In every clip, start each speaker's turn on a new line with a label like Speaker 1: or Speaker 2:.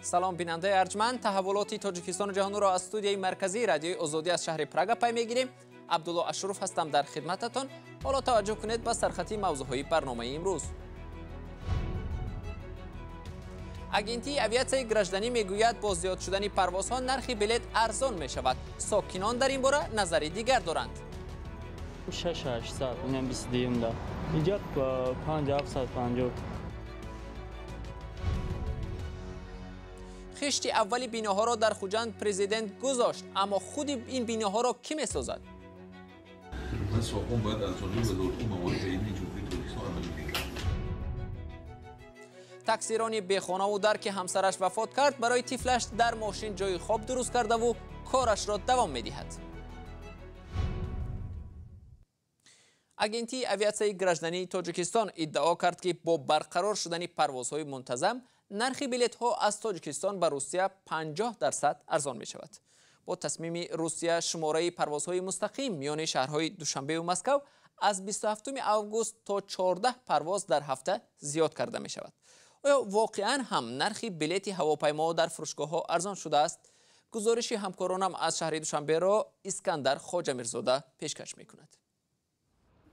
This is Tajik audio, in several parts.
Speaker 1: Салом, бинандаи арҷманд. Таҳаввулоти Тоҷикистону ҷаҳонро аз студияи марказии Радиои Озодӣ аз шаҳри Прага пай мегирем. Абдулло Ашуров ҳастам дар хидмататон. Ҳоло таваҷҷӯҳ кунед ба сархати мавзӯъҳои барномаи имрӯз. Агентии авиатсияи гражданӣ мегӯяд, бо зиёд шудани парвозҳо нархи билет арзон мешавад. Сокинон дар ин бора назари дигар доранд.
Speaker 2: 6800, инам 22-да. Инҷа 5750.
Speaker 1: Хишти аввали биноҳоро дар Хуҷанд президент гузошт, аммо худи ин биноҳоро кӣ месозад?
Speaker 3: Сокон бояд аз ҷониби Вазорати маориф ва илми Ҷумҳурии Тоҷикистон амалӣ гардад.
Speaker 1: Таксирони бехонаву дар, ки ҳамсараш вафот кард, барои тифлаш дар мошин ҷои хоб дуруст кардаву корашро давом медиҳад. Агентии авиатсияи граждании Тоҷикистон иддао кард, ки бо барқарор шудани парвозҳои мунтазам нархи билетҳо аз Тоҷикистон ба Русия 50% арзон мешавад. Бо тасмими Русия шумораи парвозҳои мустақим миёни шаҳрҳои Душанбеу Москав аз 27 август то 14 парвоз дар ҳафта зиёд карда мешавад. Оё воқеан ҳам нархи билети ҳавопаймоҳо дар фурӯшгоҳҳо арзон шудааст? Гузориши ҳамкоронам аз шаҳри Душанберо Искандар Хоҷамирзода пешкаш мекунад.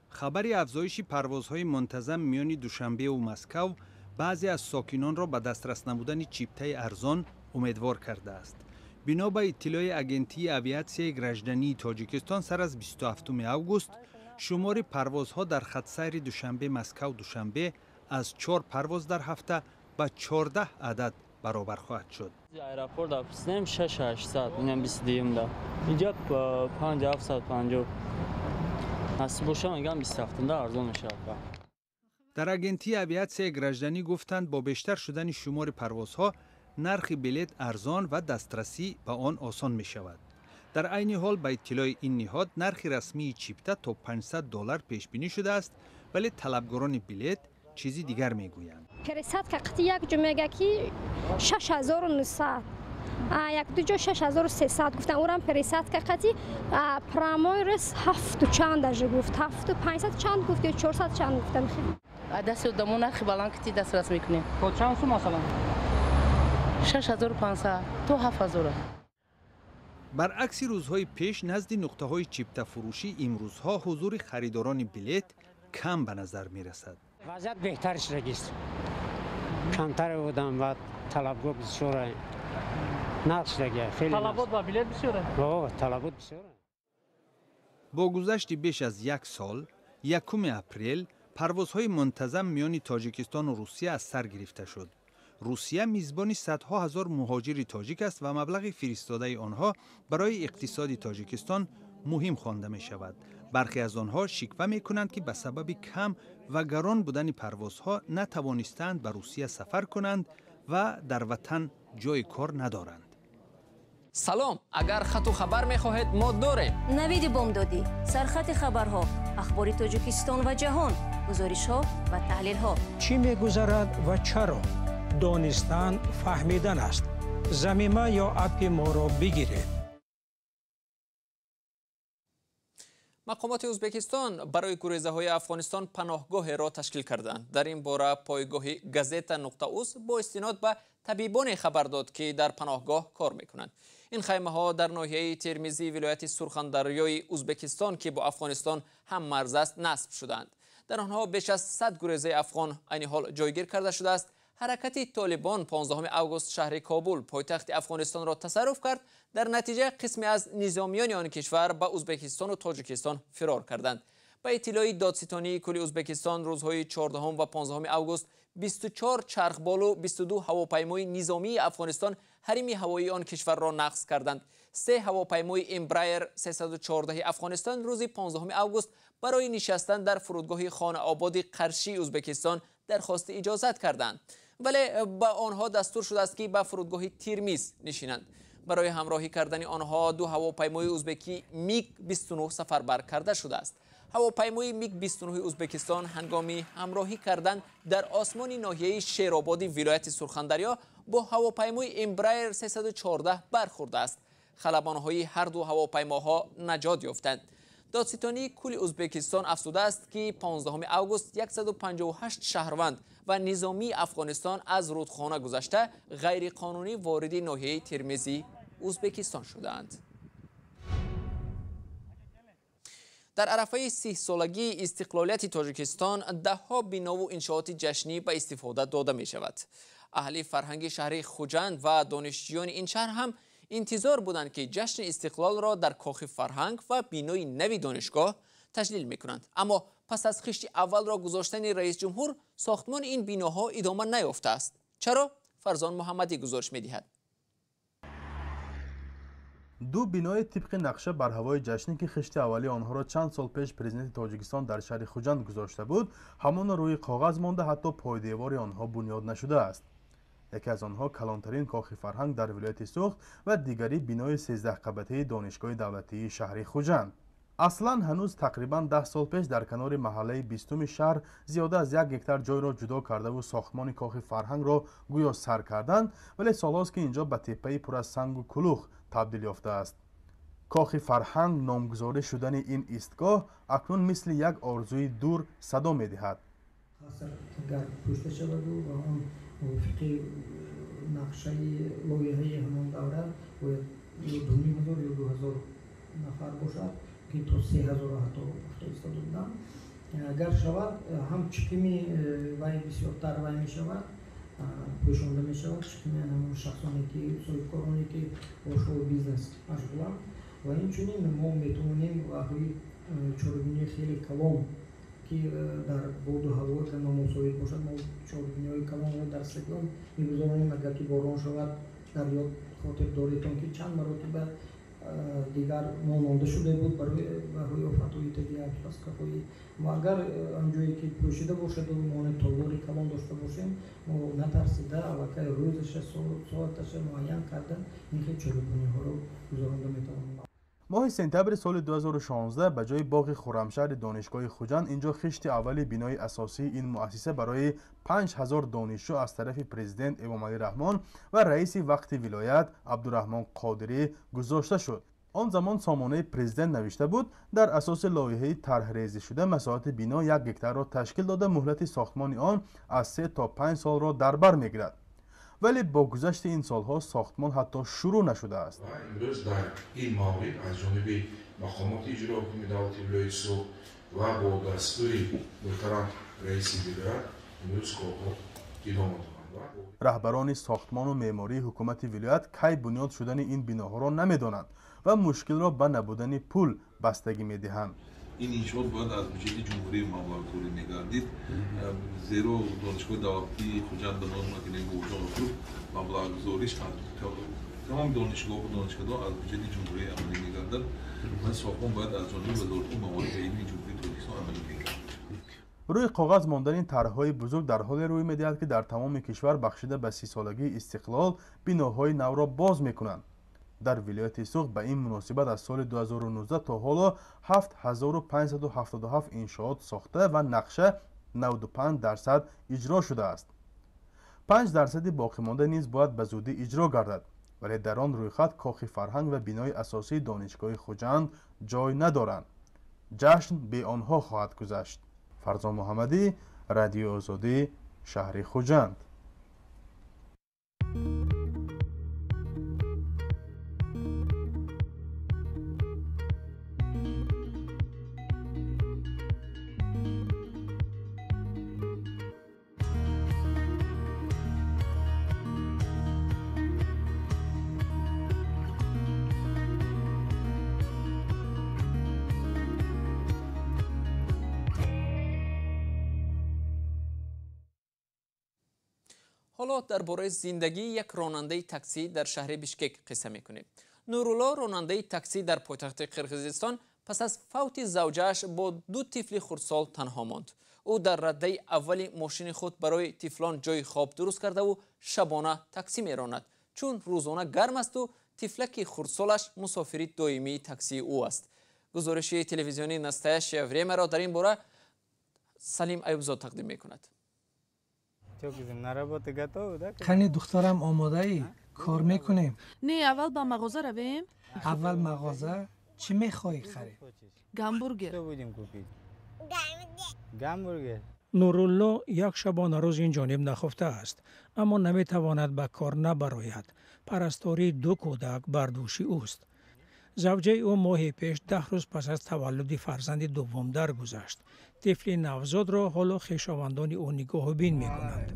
Speaker 4: Хабари афзоиши парвозҳои мунтазам миёни Душанбеу Москав баъзе аз сокинонро ба дастрас намудани чиптаи арзон умедвор кардааст. Бино ба иттилои Агентии авиатсияи граждании Тоҷикистон, сар аз 27 август шумори парвозҳо дар хатсайри Душанбе Москав Душанбе аз 4 парвоз дар ҳафта ба 14 адад баробар хоҳад шуд.
Speaker 2: Аэропорт пурсидем, 6800, инам 22-да. Инҷа 5750. Насиб боша, мегам, 27-да арзон мешавад.
Speaker 4: Дар Агентии авиатсияи гражданӣ гуфтанд, бо бештар шудани шумори парвозҳо нархи билет арзон ва дастрасӣ ба он осон мешавад. Дар айни ҳол, ба иттилои ин ниҳод, нархи расмии чипта то 500 доллар пешбинӣ шудааст, вале талабгорони билет чизи дигар мегӯянд.
Speaker 5: Пересадка қити як ҷо мега, ки 6900, як ду ҷо 6300 гуфтан. Урам пересадка қати, прямой рейс ҳафту чанд даже гуфт, ҳафту панҷсад чанд гуфт ё чорсад чанд гуфтам.
Speaker 6: Дасти одамо нархи баланд кити дастрас мекунем.
Speaker 2: То чанд сум, масалан?
Speaker 6: 6500 то 7000.
Speaker 4: Баръакси рӯзҳои пеш, назди нуқтаҳои чиптафурӯшӣ имрӯзҳо ҳузури харидорони билет кам ба назар мерасад.
Speaker 7: Вазъият беҳтар шудагист, камтар одам ва талабгор бисёра, нақд шудагия хеле.
Speaker 2: Талабот ба билет бисёра?
Speaker 7: Талабот бисёра.
Speaker 4: Бо гузашти беш аз як сол, 1 апрел парвозҳои мунтазам миёни Тоҷикистону Русия аз сар гирифта шуд. Русия мизбони садҳо ҳазор муҳоҷири тоҷик аст ва маблағи фиристодаи онҳо барои иқтисоди Тоҷикистон муҳим хонда мешавад. Бархе аз онҳо шиква мекунанд, ки ба сабаби кам ва гарон будани парвозҳо натавонистаанд ба Русия сафар кунанд ва дар ватан ҷои кор надоранд.
Speaker 1: Салом, агар хату хабар мехоҳед, мо дорем.
Speaker 8: Навиди бомдодӣ, сархати хабарҳо, ахбори Тоҷикистон ва ҷаҳон, гузоришҳо ва таҳлилҳо.
Speaker 9: Чӣ мегузарад ва чаро? Донистан фаҳмидан аст. Замима ё аппи моро бигиред.
Speaker 1: Мақомоти Ӯзбекистон барои гурезаҳои Афғонистон паноҳгоҳеро ташкил карданд. Дар ин бора пойгоҳи Газета нуқта уз бо истинод ба табибоне хабар дод, ки дар паноҳгоҳ кор мекунанд. Ин хаймаҳо дар ноҳияи Термизии вилояти Сурхандарёи Ӯзбекистон, ки бо Афғонистон ҳаммарз аст, насб шуданд. Дар онҳо беш аз 100 гурезаи афғон айни ҳол ҷойгир карда шудааст. Ҳаракати Толибон 15 август шаҳри Кобул, пойтахти Афғонистонро тасарруф кард. Дар натиҷа қисме аз низомиёни он кишвар ба Ӯзбекистону Тоҷикистон фирор карданд. Ба иттилои Додситонии кулли Ӯзбекистон, рӯзҳои 14 ва 15 август 24 чархболу 22 ҳавопаймои низомии Афғонистон ҳарими ҳавоии он кишварро нақз карданд. Се ҳавопаймои Эмбраер 314 Афғонистон рӯзи 15 август барои нишастан дар фурудгоҳи Хонаободи Қаршии Ӯзбекистон дархости иҷозат карданд, вале ба онҳо дастур шудааст, ки ба фурудгоҳи Тирмиз нишинанд. Барои ҳамроҳӣ кардани онҳо ду ҳавопаймои ӯзбекӣ МиГ 29 сафарбар карда шудааст. Ҳавопаймои МиГ 29 Ӯзбекистон ҳангоми ҳамроҳӣ кардан дар осмони ноҳияи Шерободи вилояти Сурхандарё бо ҳавопаймои Эмбраер 314 бархӯрдааст. Халабонҳои ҳарду ҳавопаймоҳо наҷот ёфтанд. Додситонии кулли Узбекистон афзудааст, ки 15 август 158 шаҳрванд ва низомии Афғонистон аз рудхона гузашта ғайриқонунӣ вориди ноҳияи Термизи Узбекистон шудаанд. Дар арафаи 30-солагии истиқлолияти Тоҷикистон даҳҳо бинову иншооти ҷашнӣ ба истифода дода мешавад. Аҳли фарҳанги шаҳри Хуҷанд ва донишҷӯёни ин шаҳр ҳам интизор буданд, ки ҷашни истиқлолро дар кохи фарҳанг ва бинои нави донишгоҳ таҷлил мекунанд. Аммо пас аз хишти аввалро гузоштани раисҷумҳур сохтмони ин биноҳо идома наёфтааст. Чаро? Фарзон Муҳаммадӣ гузориш медиҳад.
Speaker 10: Ду бинои тибқи нақша бар ҳавои ҷашнӣ, ки хишти аввалии онҳоро чанд сол пеш президенти Тоҷикистон дар шаҳри Хуҷанд гузошта буд, ҳамоно рӯи коғаз монда, ҳатто пойдевори онҳо бунёд нашудааст. Яке аз онҳо калонтарин кохи фарҳанг дар вилояти Суғд ва дигари бинои 13-қабатаи донишгоҳи давлатии шаҳри Хуҷанд. Аслан ҳанӯз тақрибан 10 сол пеш дар канори маҳаллаи 20-уми шаҳр зиёда аз 1 гектар ҷойро ҷудо кардаву сохтмони кохи фарҳангро гӯё сар карданд, вале солҳост, ки инҷо ба теппаи пур аз сангу кулух табдил ёфтааст. Кохи фарҳанг номгузорӣ шудани ин истгоҳ акнун мисли як орзуи дур садо медиҳад.
Speaker 11: Қаср агар пӯшта шаваду ва он мувофиқи нақшаи лоиҳаи ҳамон давра бояд ё 2500 ё 2000 нафар бошад, ки то 3000 ҳатто гуфта истода будам. Агар шавад, ҳам чиқими вай бисёртар вай мешавад, пӯшонда мешавад, чиқими ҳамон шахсоне ки соҳибкороне ки бо шоу бизнес машғуланд, ва инчунин мо метавонем ваҳои чорабиниҳои хеле калон, ки дар боду ҳаво номусоид бошад, мо чорабиниҳои калонро дар стадион мегузаронем. Агар ки борон шавад, дар ёд хотир доретон, ки чанд маротиба дигар мононда шуда буд барои офатҳои табиат, паскаҳои. Мо агар он ҷое ки пӯшида бошаду мо толори калон дошта бошем, мо натарсида аллакай рӯзаша, соаташа муайян карда ин хел чорабиниҳоро гузаронда метавонем.
Speaker 10: Моҳи сентябри соли 2016 ба ҷои боғи хуррамшаҳри донишгоҳи Хуҷанд инҷо хишти аввали бинои асосии ин муассиса барои 5000 донишҷӯ аз тарафи президент Эмомалӣ Раҳмон ва раиси вақти вилоят Абдураҳмон Қодирӣ гузошта шуд. Он замон сомонаи президент навишта буд, дар асоси лоиҳаи тарҳрезишуда масоҳати бино 1 гектарро ташкил дода, муҳлати сохтмони он аз 3 то 5 солро дар бар мегирад. Вале бо гузашти ин солҳо сохтмон ҳатто шурӯъ нашудааст.
Speaker 12: Имрӯз дар ин маврид аз ҷониби мақомоти иҷрои ҳукумати давлати вилояти Суғд ва бо дастури муҳтарам раиси вилоят имрӯз корҳо идома доранд.
Speaker 10: Раҳбарони сохтмону меъмории ҳукумати вилоят кай бунёд шудани ин биноҳоро намедонанд ва мушкилро ба набудани пул бастагӣ медиҳанд.
Speaker 3: Ин иншоот бояд аз буҷети ҷумҳурӣ маблағгузорӣ мегардид, зеро донишгоҳи давлатии Хуҷанд ба номи академик Бобоҷон Ғафуров маблағгузориш аз тамоми донишгоҳу донишкадаҳо аз буҷети ҷумҳурӣ амалӣ мегардад ва сохтмон бояд аз ҷониби Вазорати маориф ва илми Ҷумҳурии Тоҷикистон амалӣ мегардад.
Speaker 10: Рӯи коғаз мондани тарҳҳои бузург дар ҳоле рӯй медиҳад, ки дар тамоми кишвар бахшида ба 30-солагии истиқлол биноҳои навро боз мекунанд. Дар вилояти Суғд ба ин муносибат аз соли 2019 то ҳоло 7577 иншоот сохта ва нақша 95% иҷро шудааст. 5% боқимонда низ бояд ба зудӣ иҷро гардад, вале дар он рӯйхат кохи фарҳанг ва бинои асосии донишгоҳи Хуҷанд ҷой надоранд. Ҷашн бе онҳо хоҳад гузашт. Фарзон Муҳаммадӣ, Радиои Озодӣ, шаҳри Хуҷанд.
Speaker 1: Ҳоло дар бораи зиндагии як ронандаи таксӣ дар шаҳри Бишкек қисса мекунем. Нурулло, ронандаи таксӣ дар пойтахти Қирғизистон, пас аз фавти завҷааш бо ду тифли хурдсол танҳо монд. Ӯ дар раддаи аввали мошини худ барои тифлон ҷои хоб дуруст кардаву шабона таксӣ меронад, чун рӯзона гарм асту тифлаки хурдсолаш мусофири доимии таксии ӯ аст. Гузориши телевизионии «Настоящее время»-ро дар ин бора Салим Аюбзод тақдим мекунад.
Speaker 13: Кани, духтарам, омодаӣ? Кор мекунем?
Speaker 14: Не, аввал ба мағоза равем.
Speaker 13: Аввал мағоза. Чӣ мехоҳӣ харед?
Speaker 14: Гамбургер.
Speaker 9: Нурулло як шабонарӯз ин ҷониб нахуфтааст, аммо наметавонад ба кор набарояд. Парастории ду кӯдак бар дӯши ӯст. Завҷаи ӯ моҳи пеш 10 рӯз пас аз таваллуди фарзанди дуввум даргузашт. Тифли навзодро ҳоло хешовандони ӯ нигоҳубин мекунанд.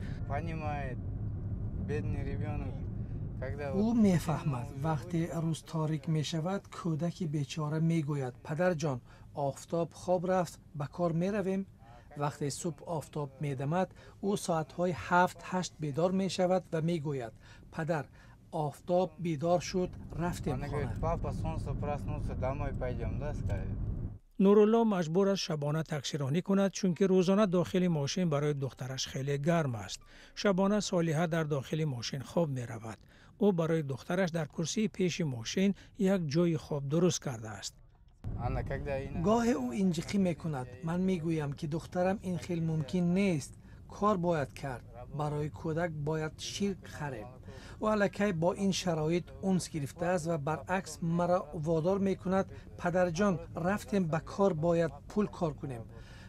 Speaker 13: Ӯ мефаҳмад, вақте рӯз торик мешавад, кӯдаки бечора мегӯяд: падарҷон, офтоб хоб рафт, ба кор меравем. Вақте субҳ офтоб медамад, ӯ соатҳои 7-8 бедор мешавад ва мегӯяд: падар, офтоб бедор шуд, рафтем хона.
Speaker 9: Нурулло маҷбур аст шабона таксиронӣ кунад, чунки рӯзона дохили мошин барои духтараш хеле гарм аст. Шабона Солиҳа дар дохили мошин хоб меравад. Ӯ барои духтараш дар курсии пеши мошин як ҷойи хоб дуруст кардааст.
Speaker 13: Гоҳе ӯ инҷиқӣ мекунад. Ман мегӯям, ки духтарам, ин хел мумкин нест, кор бояд кард, барои кӯдак бояд шир харем. Ӯ аллакай бо ин шароит унс гирифтааст ва баръакс маро водор мекунад: падарҷон, рафтем ба кор, бояд пул кор кунем,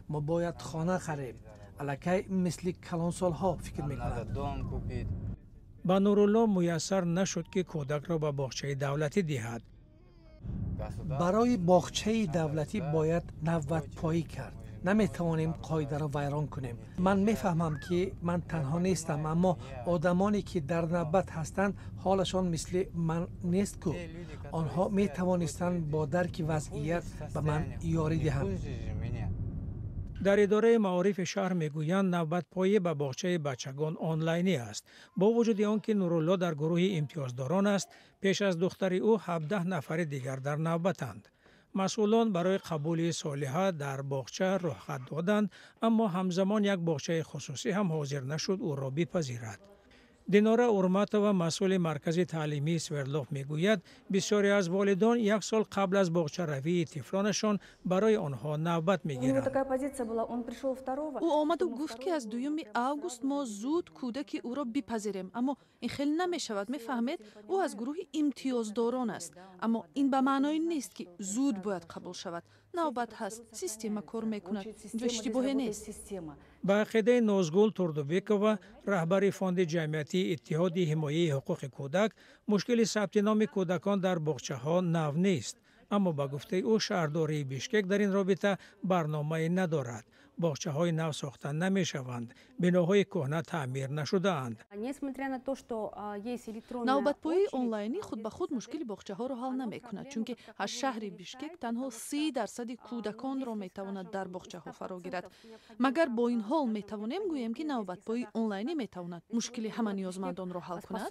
Speaker 13: мо бояд хона харем. Аллакай мисли калонсолҳо фикр мекунад.
Speaker 9: Ба Нурулло муяссар нашуд, ки кӯдакро ба боғчаи давлатӣ диҳад.
Speaker 13: Барои боғчаи давлатӣ бояд навбатпоӣ кард. Наметавонем қоидаро вайрон кунем. Ман мефаҳмам, ки ман танҳо нестам, аммо одамоне, ки дар навбат ҳастанд, ҳолашон мисли ман нест ку. Онҳо метавонистанд бо дарки вазъият ба ман ёрӣ диҳанд.
Speaker 9: Дар идораи маорифи шаҳр мегӯянд, навбатпоӣ ба боғчаи бачагон онлайнӣ аст. Бо вуҷуди он ки Нурулло дар гурӯҳи имтиёздорон аст, пеш аз духтари ӯ 17 нафари дигар дар навбатанд. Масъулон барои қабули Солиҳа дар боғча рӯхат доданд, аммо ҳамзамон як боғчаи хусусӣ ҳам ҳозир нашуд ӯро бипазирад. Динора Урматова, масъули маркази таълимии Свердлов, мегӯяд, бисёре аз волидон як сол қабл аз боғчаравии тифлонашон барои онҳо навбат мегиранд.
Speaker 14: Ӯ омаду гуфт, ки аз 2 август мо зуд кӯдаки ӯро бипазирем, аммо ин хел намешавад, мефаҳмед? Ӯ аз гурӯҳи имтиёздорон аст, аммо ин ба маънои нест, ки зуд бояд қабул шавад. Навбат ҳаст, система кор мекунад, инҷо иштибоҳе нест.
Speaker 9: Ба ақидаи Нозгул Турдубекова, раҳбари фонди ҷамъиятии Иттиҳоди ҳимояи ҳуқуқи кӯдак, мушкили сабти номи кӯдакон дар боғчаҳо нав нест. Аммо ба гуфтаи ӯ, шаҳрдории Бишкек дар ин робита барномае надорад. Боғчаҳои нав сохта намешаванд, биноҳои кӯҳна таъмир нашудаанд.
Speaker 14: Навбатпоии онлайнӣ худ ба худ мушкили боғчаҳоро ҳал намекунад, чунки аз шаҳри Бишкек танҳо 30% кӯдаконро метавонад дар боғчаҳо фаро гирад. Магар бо ин ҳол метавонем гӯем, ки навбатпоии онлайнӣ метавонад мушкили ҳама ниёзмандонро ҳал кунад?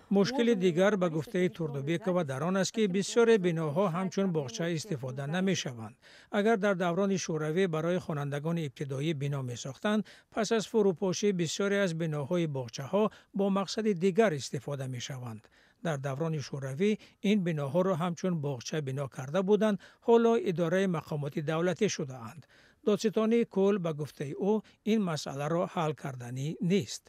Speaker 9: Мушкили дигар, ба гуфтаи Турдубекова, дар он аст, ки бисёре биноҳо ҳамчун боғча истифода намешаванд. Агар дар даврони шӯравӣ барои хонандагони ибтидоӣ бино месохтанд, пас аз фурӯпошӣ бисёре аз биноҳои боғчаҳо бо мақсади дигар истифода мешаванд. Дар даврони шӯравӣ ин биноҳоро ҳамчун боғча бино карда буданд, ҳоло идораи мақомоти давлатӣ шудаанд. Додситонии кул, ба гуфтаи ӯ, ин масъаларо ҳал карданӣ нест.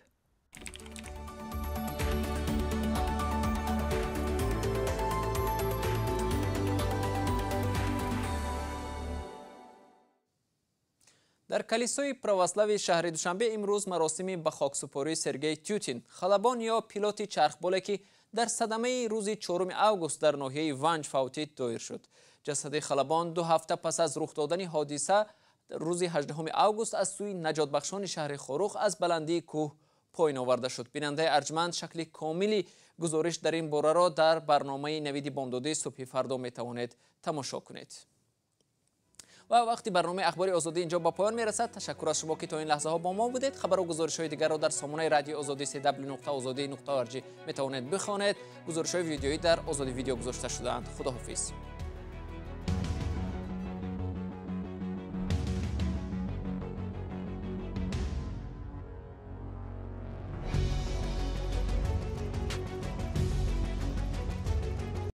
Speaker 1: Дар калисои православии шаҳри Душанбе имрӯз маросими ба хоксупории Сергей Тютин, халабон ё пилоти чархболе, ки дар садамаи рӯзи 4 август дар ноҳияи Ванҷ фавтид, доир шуд. Ҷасади халабон 2 ҳафта пас аз рух додани ҳодиса рӯзи 18 август аз сӯи наҷотбахшони шаҳри Хоруғ аз баландии кӯҳ поин оварда шуд. Бинандаи арҷманд, шакли комили гузориш дар ин бораро дар барномаи навиди бомдодии субҳи фардо метавонед тамошо кунед. Ва вақти барномаи ахбори озодӣ инҷо ба поён мерасад. Ташаккур аз шумо, ки то ин лаҳзаҳо бо мо будед. Хабару гузоришҳои дигарро дар сомонаи радиои озодӣ cw.ozodi.org метавонед бихонед. Гузоришҳои видеоӣ дар Озодӣ видео гузошта шудаанд. Худоҳофиз.